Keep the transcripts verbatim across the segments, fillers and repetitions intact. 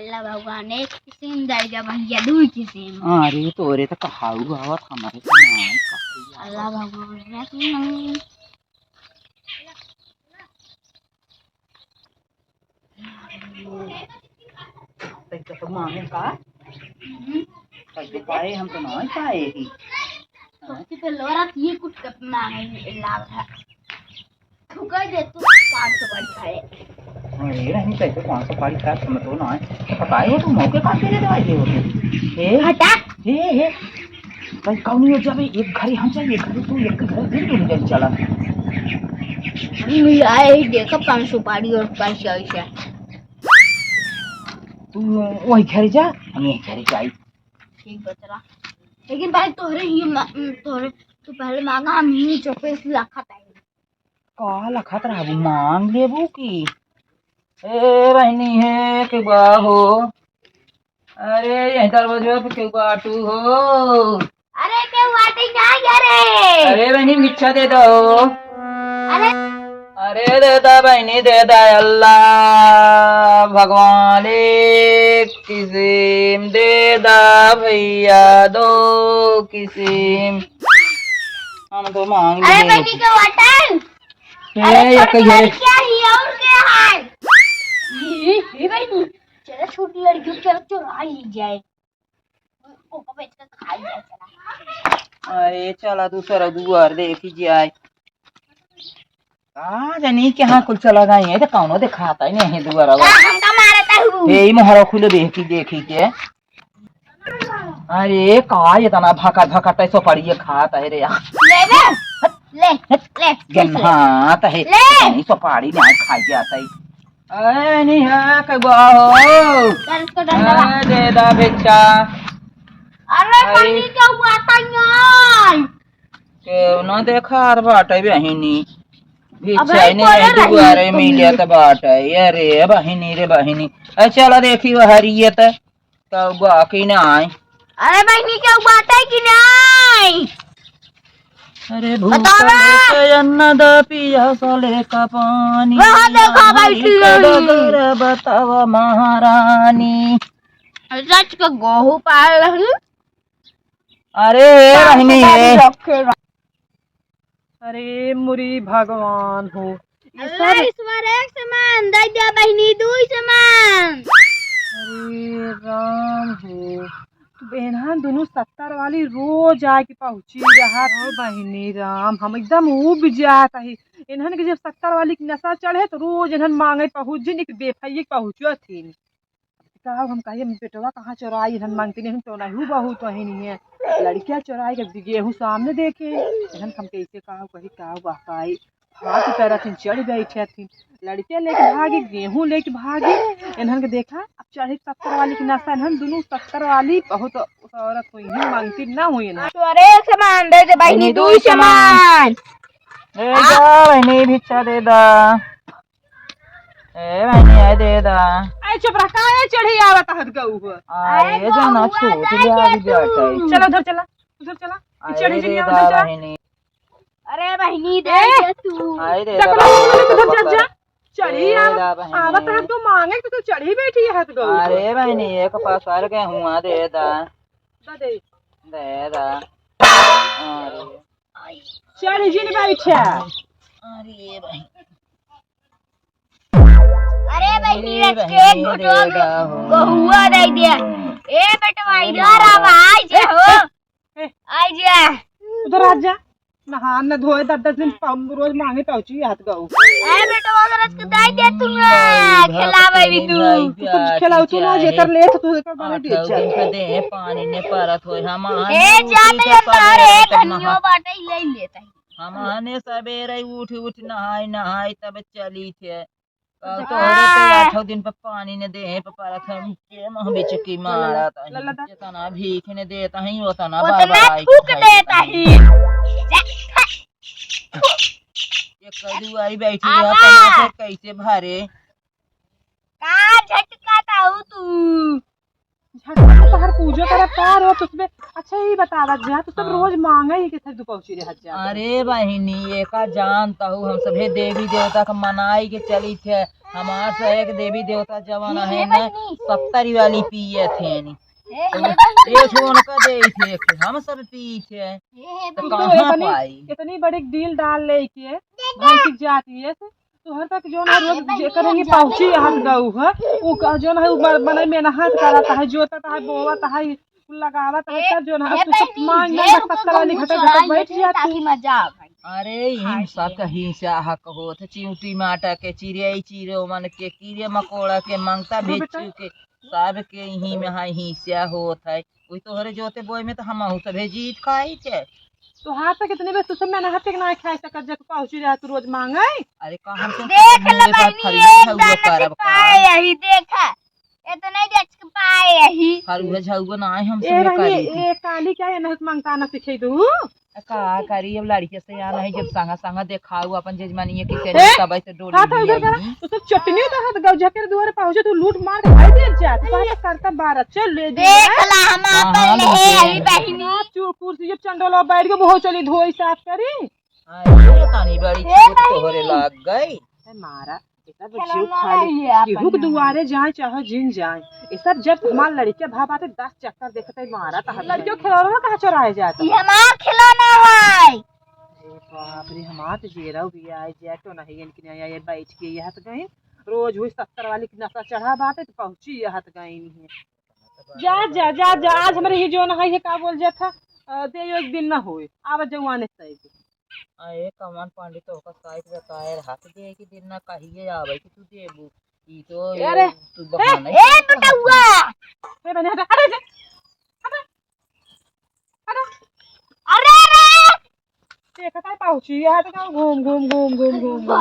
अल्लाह भगवान एक किसिम, दइ द्या भइया दुइ किसिम। अरे तोरे त कहाऊ आवत, हमरे त नाहीं कहाऊ आवत। अल्लाह भगवान एक किसिम। तैसे तो मांगे का? हम्म। कैसे पाए, हम तो नाहीं पाए ही। सबसे पहले रात ये कुछ कर मांगे लाग है। तू कह दे, तू पाँच सौ बार खाए। अरे, नहीं, कैसे पाँच सौ पारी खाए, हम तो नाहीं। तो पता है, तू मौके काट के दे दवाई दे होते। ए, हटा। ए, ए। भाई, कौन हो जावे? एक घरे हम जाए, एक घरे तू, एक घरे फिर मिल जाए, चला। हम मिल आए ही, देखा, पाँच सौ पारी और पाँच सौ ऐसे। तू वही घरे जा, हम यही घरे जाई। ठीक बा, चला। लेकिन भाई, तोहरे ही मा-, तोहरे, तू पहले मांगा, हम ही चुपे से रखा था। का लखत रहबू, मांग लेबू की? ए बहिनी हे, के बा हो? अरे, यही दरवाजा पे के बाटू हो? अरे, के बाटे ना घरे। अरे बहिनी, भिक्षा दे दो। अरे। अरे, दे दा बहिनी, दे दा, अल्लाह भगवान एक किसिम, दे दा भइया दो किसिम। हम तो मांग अरे लिए। बहिनी के वाटन। ए, अरे ये छोट कहिए। लड़कियां ही और क्या है? ये, ये बहिनी, चलो छोटी लड़कियों को चुरा ली जाए। ओको बेच के खा लिया चला। अरे चला दूसरा दुआर देखी जाए। का जानी कहाँ कुल चला गई है, तो कौनो देखाता ही नहीं है दुआरवा। का हमका मारता हूँ? ए, ई मोहरा खुले देखी, देखी के। अरे, का इतना भकट भकट ऐसो पड़िए खात है रे यार। ले बे, ले, ले, ले, ले। हाँ, तो है। ले। नहीं, सुपारी नहीं खाई जाता है। अरे, नहीं है, के बा हो? कर इसको डंडा। अरे, दे दा भिक्षा। अरे, अरे। पानी के हुआ था यार? केहू ना देखात बाटे बहिनी। भिक्षा अबे, नहीं कोने रही दुआरे तुम? मिलत बाटे। अरे, बहिनी रे बहिनी। अरे, चला देखी वो हरियत। तब बाकी ना आए। अरे बहिनी, केहू बाटे कि नाहीं? अरे बतावा। भूखल के अन्न द, पियासल का पानी, वहाँ देखा हमारी बैठी है। कदगर बतावा महारानी। सच के गोहू पाल रहलू। अरे, ए बहिनी, ए। रखे रह- अरे मुरी भगवान हो। अल्लाह ईश्वर एक समान, दइ द्या बहिनी दुइ समान। अरे राम हो, तू बेनहा दुनू सत्तर वाली रोज आके पहुँची रहत। ओ बहिनी राम, हम एकदम ऊब जात ही। इन्हन के जब सत्तर वाली के नशा चढ़े तो रोज इन्हन मांगे पहुँच जिन, एक बेफाइये पहुँचो थी। का हम कही, हम बेटवा कहाँ चोराई, इन्हन मांगती नहीं, हम तो नहीं बहुत वही नहीं है। लड़कियाँ चोराई के गेहूँ सामने देखे, इन्हन हम कैसे का कही, का बहकाई। भाग पैरा थी, चढ़ बैठे थी। लड़कियाँ लेके भागी, गेहूँ लेके भागी। इन्हन के देखा, अब चढ़े सत्तर वाली की नशा, इन्हन दुनू सत्तर वाली बहुत औरत हुई हैं, मांगती ना हुई इन्हन। तोरे एक समान दे दे बहिनी, दुई समान। ए, जा बहिनी, भिक्षा दे दा। ए बहिनी, आए दे दा। ए, चुप रह, काहे चढ़ी आवत हत गऊ हो? अरे, अरे, जाना गौआ छूट जाए लिया अभी तू। जाता है। चला उधर चला, उधर चला। आए चढ़ी दे जनी दा उधर चला। बहिनी। अरे बहिनी, दे ए! दे तू। आए दे देख दा लो, बहिनी। उधर जा, जा। चढ़ी ए आवत, दा बहिनी। आवत हत तो मांगे तो तू चढ़ी बैठी हत गऊ हो। अरे बहिनी, एक पसर के हुआ दे दा। दा दे। दे दा। अरे। चढ़ जिन बैठा। अरे भाई। अरे बहिनी, अरे एक बहिनी, एक घुटवा दे दो। गहुआ दे दे। ए बेटवा, इधर आवा, आई जे हो। ए, ए। आई जे। उधर आ जा। नहा न धोए दस दस दिन पा-, रोज मांगे पहुंची हाथ गऊ। ए बेटवा, उधर आज के दाई दे तू ना, भाई, खिलावे भी तू। भाई, तू कुछ खिलाओ तू ना, चाहे जेकर ले तो तू एकर बने दे आठौ जा। दिन पे दे, पानी ने परत होए, हम ए, आने जा उठी तो के ये तारे परे तब धनियो नहा। बाटे, ले लेता है। हम आने सबेरे उठ, उठ नहाई, नहाई तब चली थे। अ, तो तोहरे तो आठौ दिन पे पानी ने देहे पे परत है, के मुँह बिचुकी मारत है। लल्ला दा। जितना भीख ने देत है, उतना ओतना बरबराई थूक के देत है। एक दुआरी बैठी आवा। रहत है, कैसे भरे? का झटका ताऊ तू? झटका तो तोहर पूजो करब का रो, तुसबे, अच्छा, ई बतावत जा, तू सब हाँ। रोज मांगे ही के थे, तू पहुंची रहत जा। अरे बहिनी, एका जानत हू, हम सभे देवी देवता के मनाई के चली थे, हमार से एक देवी देवता जवन है ना, सत्तरी वाली पिए थे नी। ए, ए, ठो उनका दे थे, हम सब पी थे। ए, तो तू तो कहाँ इतनी, पाई? इतनी बड़ी डील डाल लेके भाई की जाती है, तोहर तक जौन है रोज जेकर है ये पहुँची हाथ गऊ है, उ क-, जौन है उ ब-, बनाई मेहनत करत है, जोतत है, बोवत है, लगावत है, ए, तब जौन है ए तू सब बहिनी, मांग ढेर मांग ऊपर सत्तर वाली घूमू घटक चोराई घटक बैठ लेती जाती। ताकि मजा आ भाई। अरे, इन सब कहीं से आहा कहो, तो चिंटी माटा के चिड़ै, चिड़ै मन के, कीड़े मकोड़ा के, मंगता हाँ बेटा। भेजू के, सबके यहीं में है, हिस्सा होत है। वही तोहरे जोते बोए में तो हमहू सभे जीत खाई थे। तोहार तो कितने बेर सुसम में नहाते के ना खाए सकत, जब पहुँची रहा तू रोज मांगे। अरे, का हम तो देख ले बहिनी, एक दाना से पाए यही, देखा। इतने देख के पाए यही। हर उहे झउआ ना आए हम ए सब रानी, करी थी। ए काली क्या है, नहक मांगता ना सिखे दू। का करी, अब लड़के से आना है, जब संगा संगा देखाऊ अपन जजमानिया के ए, चली, तब ऐसे डोली हाथ उधर करा, तो सब चटनी तो हाथ गौ झकेर दुआरे पहुंचे, तू लूट मार के भाई दे जा, तू कहाँ से करता बारह, चल ले दे। देख ला, हम कहाँ अपन ले ले आई बहिनी। चुर कुर्सी जब चंडोला बैठ के बहुत चली धोई साफ करी। अरे, तानी बड़ी ए चोट बहिनी। तोहरे लाग गई। ए मारा, ए सब खिलौना जीव खा ले। रही है केहू के दुआरे जाए चाहे जिन जाए, ये सब जब हमार लड़के भा बाटे दस चक्कर देखते मारा तो लड़कियों खिलौना कहाँ चुराए जाता? ये हमार खिलौना है। अरे बाप रे, हमार तो जेरा भी आए जाए तो नहीं, इनकी नहीं आए, बैठ के ये हाथ गए। रोज हुई सत्तर वाली की नशा चढ़ा बाटे तो पहुँची ये हाथ गए नहीं। जा, जा, जा, जा, आज हमरे ही जो ना है, ये का बोल जाता, अ, दे यो एक दिन ना होए, आवा जवाने सही। अरे कमन पंडित, ओकर साइड बताए रहा कि दे के दिन ना कहिए आवे कि तू देबू। ई तो अरे। तू बहाना ए, ही ए, करत बेटउआ। हस। ए, बने हटा, हटा, हटा, हटा। अरे रे। देखत है पाउची, यहाँ तो घूम, घूम, घूम, घूम, घूम, घूम।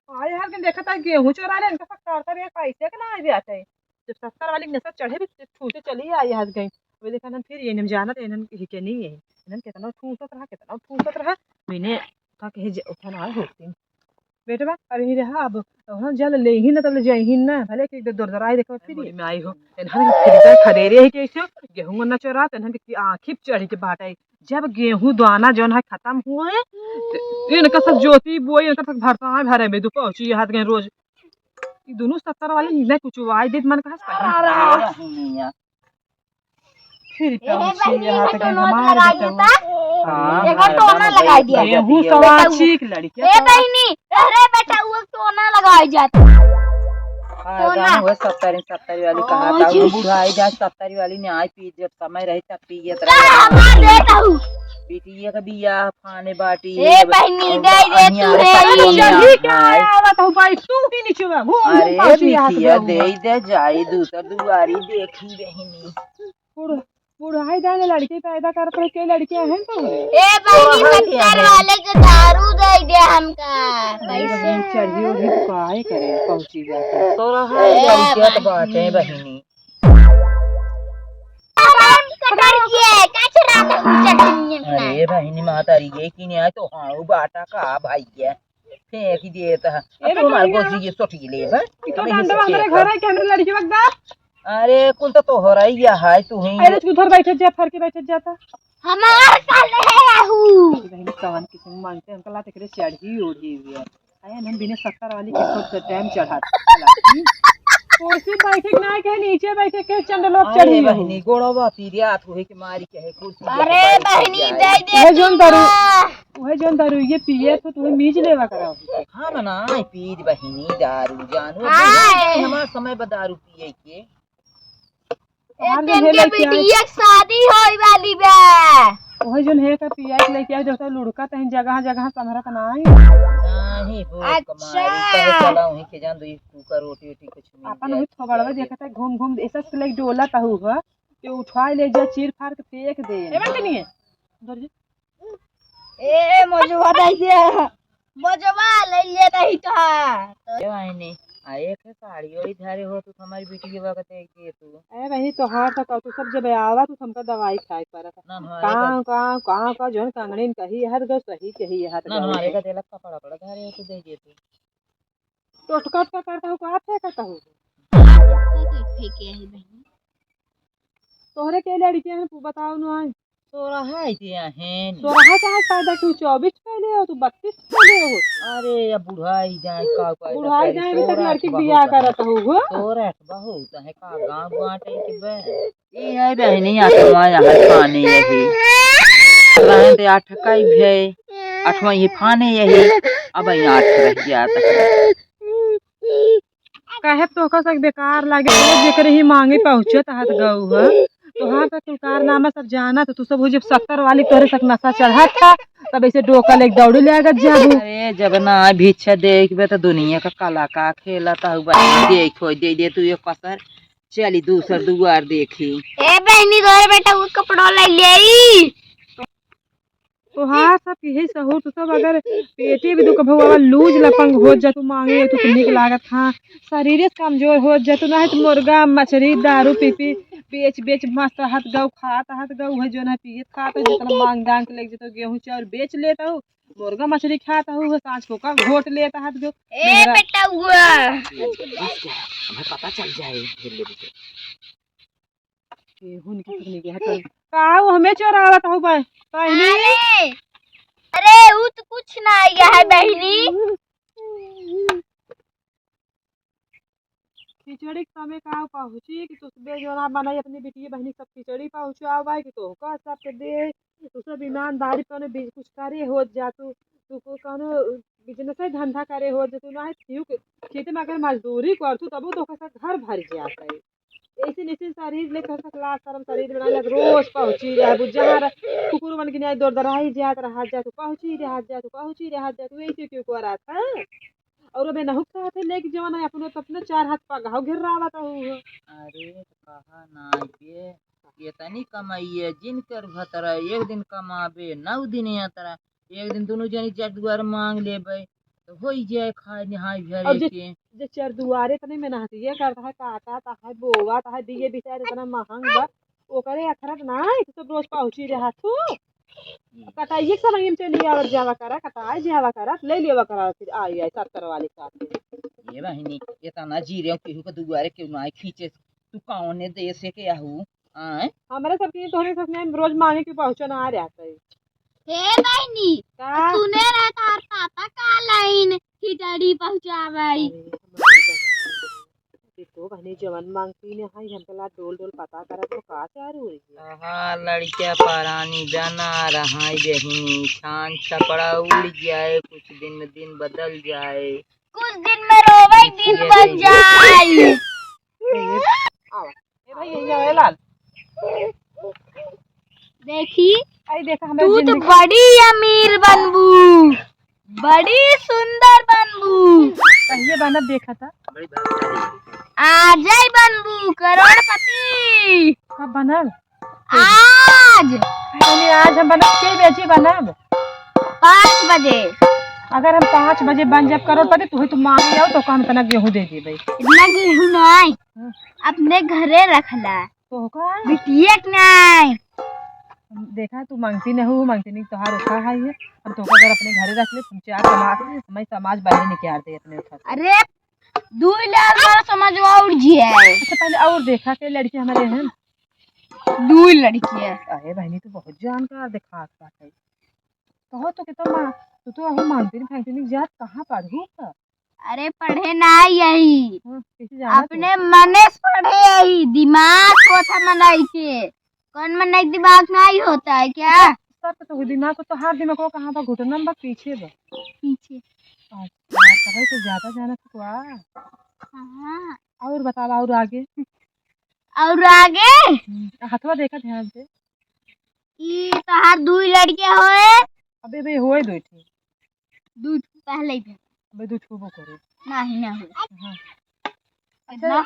हाँ, यार, लेकिन देखत है, गेहूं चोरा ले, इनका सब करता भी पैसे के ना आ जाते। जब सत्तर वाली के नशा चढ़े भी, ठूसे चली आई हाथ गई। वे देखा, इन्हन फिर ये नहीं जानत, इन्हन ही के नहीं है। इन्हन कितना ठूसत रहा, कितना ठूसत रहा। मैंने का कहे जे उठा ना होती। बेटवा, अभी रहा, अब हम जल ले ही ना, तब ले जाई ही ना, भले कि एक दो दरदराई देखो, फिर ये में आई हो। इन्हन फिर खदेरे ही कैसे, गेहूं ना चोरा, तो इन्हन की आँखी चढ़ी के बाटे। जब गेहूं दाना जौन है खत्म हुए, तो इनका सब जोती बोई, इनका सब भरता है, भरे में दो पहुंची हाथ गए रोज। ई दोनों सत्तर वाली नहीं कुछ वाई देत मन कहा सही। अरे बहिनिया। फिर ए पहुंची बहिनी, हाथ एकर गए टोना हमार लगा बेटवा। देता। हाँ, एकर टोना लगा दिया। गेहूं सवा बेटवा। चीक लड़के ए तो। बहिनी, अरे बेटा, वो टोना लगाई जाता। हाँ, टोना। गाँव हुए सत्तर, सत्तर वाली कहा था, वो बुढ़ाई जाए, सत्तर वाली ने आई पी, जब समय रही तब पियत का रहे। हमार देता हूँ। बिटिया का बियाह फाने बाटी, ए बहिनी, दे दे तू, हे। चढ़ी के आवत हूँ भाई, तू ही नीचे में घूम, घूम अरे पाछी हाथ बिटिया, दे दे जाई, दूसर दुआरी देखी बहिनी। बुढ़ाई जाने लड़की पैदा करत रहे, के लड़कियां हैं तो? ए बहिनी, सत्तर वाले के दारू दे दे हमका। अरे बहिनी, चढ़ी उढ़ी तो काहे करे, पहुंची बाटे। तो रहा ए लड़कियां तो बाटे बहिनी। हमार कटर के कचरा तो पूछत नहीं है। अरे बहिनी, मातारी ये कि नहीं आए तो हाँ, वो बाटा का भाई है। फेंक देत है। ए अब हमार बेटवा, गोसी ये सोटी ले बा। ई तो अबे डंडा हिस्सा हमारे फेंक। घर है, कैमरे लड़की बगदा। अरे, कुल तो तोहरा ही है, तू ही। अरे, तू उधर बैठे जा, फर के बैठे जाता। हमार काल है आहू। बहन, कवन किस्म मानते हैं, हमका लाते करे चढ़ी ओढ़ी हुई है। आया हम बिना सत्तर वाली के खुद से टाइम चढ़ाते। कुर्सी बैठे के ना कहे, नीचे बैठे के चंड लोग अरे चढ़ी हो। बहनी, गोड़वा पीरिया थोड़े के मारी के है कुर्सी अरे बैठ बहनी, जाए। दे दे उहे जोन तू दारू, ना। उहे जोन दारू ये पिए तो तुम्हें मीज लेवा करा। हम ना पीर बहनी दारू जानू, हाय। हमार समय बा दारू पिए के। ए, तोहार तेन के बेटिया के शादी होई वाली बा। ओहे जोन है का पिया के लेके आए, जब तक लुढ़का तहीं जगह जगह संभरत ना आई। नाही हो अच्छा। कमाई, कहे चला वहीं के जान दो, ये कुकर रोटी वोटी कुछ मिल अपन जाए, वही थोबड़वे खिया दे। देखत है, घूम घूम ऐसा से लेके डोला तहु हो, कि उठा ले जा, चीर फाड़ के फेंक दे। ए, बंटनी है। उधर जा। ए, मोजवा दे दे। मोजवा ले ले दही तो है। ए बहिनी, आ एक है साड़ी ओड़ी धरे हो, तू हमारी बेटी के बगत है के तू। ए बहिनी, तोहार तो तू सब जब आवा, तू हमका दवाई खाए पड़त। ना, ना, काव, काव, काव, काव, जौन कंगड़िन कही, हर गो सही कही, हर ना, गो ना, के। अरे का देलक कपड़ा, पड़ा धरे हो, तू दे दे तू। टोटका, टोटका करता हूँ, कहाँ फेंकता हूँ? फेंके है बहिनी। तोहरे के लड़कियां हैं, तू बताओ ना, सोरह ही दिया है। सोरह कहाँ पैदा की, चौबीस पहले हो, तू बत्तीस पहले हो। अरे, अब बुढ़ाई जाए, का पैदा बुढ़ाई करी, जाए, अभी तक सोरह लड़की बहुत बियाह है। करत हो, हो। सोरह बहुत है, का गाँव बाँटे के बे। ई है बहिनी, आठवाँ यहाँ फाने यही। रहन दे, आठ का ही भे, आठवाँ ये फाने यही, अब यहाँ आठ रह गया था। काहे तोहका सब बेकार लागे, रोज जेकरे ही माँगे पहुँचत हाथ गऊ ह। तोहार त कुल कारनामा सब जानत, तू सब हो जब सत्तर वाली तोहरे सब नशा चढ़त था, तब ऐसे डोका लेके दौड़ी ले आगत जाबू। अरे, जब ना भिक्षा देखबे त दुनिया का कला का खेलत हऊ बहिनी, देखो, दे दे तू एक कसर, चली दूसर दुआर देखी। ए बहिनी, तोहरे बेटा वो कपड़ो ले लेई। तोहार सब यही सहूर, तू सब अगर पेटे भी दुख भवा लूज लपंग हो जा, तू माँगे तू तो निक लागत, हाँ, शरीर से कमजोर हो जा, तू नहीं तो मुर्गा, मछली, दारू पी पी, बेच बेच मस्त हाथ गऊ, खात हाथ गऊ, है जो ना पियत खात है, जितना माँग दांग के लेके जतो गेहूँ चाउर बेच लेत हऊ, मुर्गा मछली खात हऊ, है सांझ को का घोट लेत हाथ गऊ। ए मेहरा बेटा हुआ। हमें पता चल जाए, फिर ले दीजिए। केहू नहीं किसी नहीं के हटल। का वो हमें चोरावत हो बे, बहिनी? अरे, अरे, ऊ तो कुछ ना आया है, बहिनी। खिचड़ी के समय का पहुँची कि तू सुबह जो ना बनाई अपनी बिटिया बहिनी सब खिचड़ी पहुँचावा कि तोहका सबके दे, तू सब ईमानदारी पर भी कुछ करे हो जा तू, तू को कौनो बिजनेस धंधा करे हो जा तू, ना है क्यों के खेते में अगर मजदूरी कर तू तबो तोहका सब घर भर जात है। ऐसे निश्चित शरीर ले कह सकला, शर्म शरीर बना ले, रोज पहुँची रह, बुझा रह, कुकुर बन के न्याय दौड़ दराई जात रहा जा, तू पहुँची रह जा, तू पहुँची रह जा, तू ऐसे क्यों करत है? और अबे नहुक कहत है, लेके जवन है, अपनो तो अपनो चार हाथ पगहाव घेर रहा था हूँ। अरे, तो कहा ना ये, ये तनी कमाइए, जिन कर भतरा, एक दिन कमाबे, नौ दिन यात्रा, एक दिन दुनू जनी चार दुआर माँग लेबे, तो होई जाए खाए नहाए और भरे जे, के। जे चार दुआरे तनी मेहनतिया करत है, काटत है, बोवत है, बिये बिचार इतना महंग बा, ओकरे अखरत ना है, तू सब रोज पहुँची रहा तू। कटाइए के समय में चली आवत जावा करा, कटाए जावा करा, ले लेवा करा, फिर आई, आई सत्तर वाली साथे। ये बहिनी, इतना जीरे केहू के दुआरे केहू ना खींचे, तू कौने देश के आहू? आय? हमरे सब के तोहरे सब में रोज माँगे के पहुँचन आ रहत है। हे बहिनी, का? सुने रहे तार पापा का लाइन खिचड़ी पहुँचावे। अरे, हमारी बहिनी, देखो बहिनी, जवन माँगती ने है, हम तला डोल डोल पता करत हो का चारू हो रही है। हाँ, लड़किया परानी जाना रहा बहिनी, छान छपड़ा उड़ जाए, कुछ दिन में दिन बदल जाए। कुछ दिन में रोवे दिन बन जाए। ए, आवा। ए भाई, यही आवा, ए लाल। देखी, आई देखा, हमारे तू तो जिंदगी बड़ी अमीर बनबू, बड़ी सुंदर बनबू। कहिए बनब देखा था। आ जाई बनबू करोड़पति। कब बनब? आज। अरे, आज हम बनब, के बजे बनब? पाँच बजे। अगर हम पाँच बजे बन जाब करोड़पति, तू ही तो मांगे आओ, तो हम इतना गेहूं दे देबे। इतना गेहूं नहीं, हाँ। अपने घरे रखला। तो का? बिटिया के नहीं। देखा, तू मांगती नहीं हो, मांगती नहीं, तोहार ओखा है ये। हम तो अगर अपने घरे रख ले, तुम चार समाज, हमारी समाज बाहर निकाल दे अपने ओखा से। अरे, दू लाख वाला समझवा उड़ जिया है। अच्छा, पहले और देखा के लड़की हमारे हैं। दू लड़की है। अरे बहनी, तू बहुत जानकार दिखात बाटे। कहो तो कितना मा-, तू तो अभी मांगती नहीं, फेंकती नहीं, जात कहाँ पढ़ू का? अरे पढ़े ना यही। हाँ, कैसे जाना तू? अपने मने से पढ़े यही, दिमाग को था मनई के। कौन मनई के दिमाग नहीं होता है क्या? सर, तो दिमाग को, तोहार दिमाग को कहाँ बा? घुटना में बा, पीछे बा? पीछे। अच्छा, तबे तो ज्यादा जाना तो का? हाँ। और बतावा, और आगे? और आगे? हम्म, हथवा देखा ध्यान से। ई तोहार दुई लड़के होए? अबे, बे, होए दो ठे। दू ठो पहले ही थे। अबे, दू ठो वो करे। नहीं, नहीं। हाँ। अच्छा, कितना?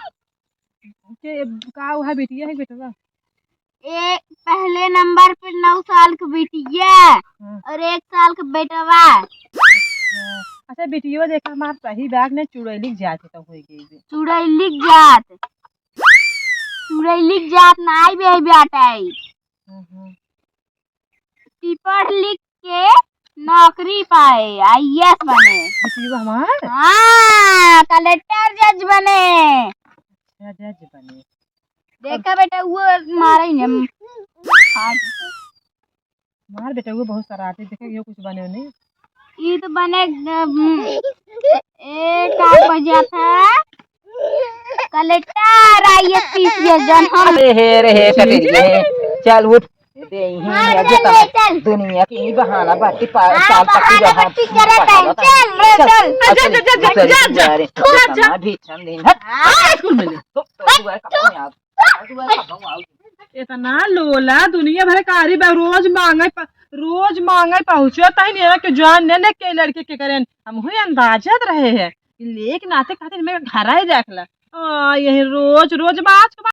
के, का वो है, बिटिया है, बेटवा? ए, पहले नंबर पे नौ साल के बिटिया हाँ। और एक साल के बेटवा। अच्छा। अच्छा, बिटिया देखा, हमार सही बैग ने चुड़ैली के जात है, तो होई गई बे। चुड़ैली के जात। चुड़ैली के जात ना आई बे, बेटा आई। हाँ, हाँ। कि पढ़ लिख के नौकरी पाए, आईएएस बने। बिटिया हमार? हाँ, कलेक्टर जज बने। अच्छा, जज बने। देखा बेटा, वो मारे ही नहीं। हाँ। मार बेटा, वो बहुत शरारती, देखे यो कुछ बने नहीं। ई तो बने, अम, ए, का बजा था? कलेक्टर, आईएएस, पीसीएस, जन हम। अरे हे रे हे, कटेरिया, चल उठ। दे ही मार है, ले, जितना ले, चल। दुनिया की ही बहाना बाटी पा-, हाँ, साल तक की बहाना बहाना बाटी करे बहाना टाइम। बता। चल, ले, चल, चल। चल, चल, चल, चल, चल, चल, चल। जा रे, थोड़ा जा। जितना भी ठंड दिन है। हाँ। स्कूल में ले। तो, तो तू है, कब आऊँ यार? तू है, कब आऊँ? इतना लोला दुनिया भर कारी बा, रोज मांगे प-, रोज मांगे पहुँचो, तही नहीं है कि जान ने, ने के लड़के के करें। हम हुई अंदाजत रहे हैं कि लेके नाते खातिर मेरे घर ही रख ला। आ, यही रोज, रोज बात के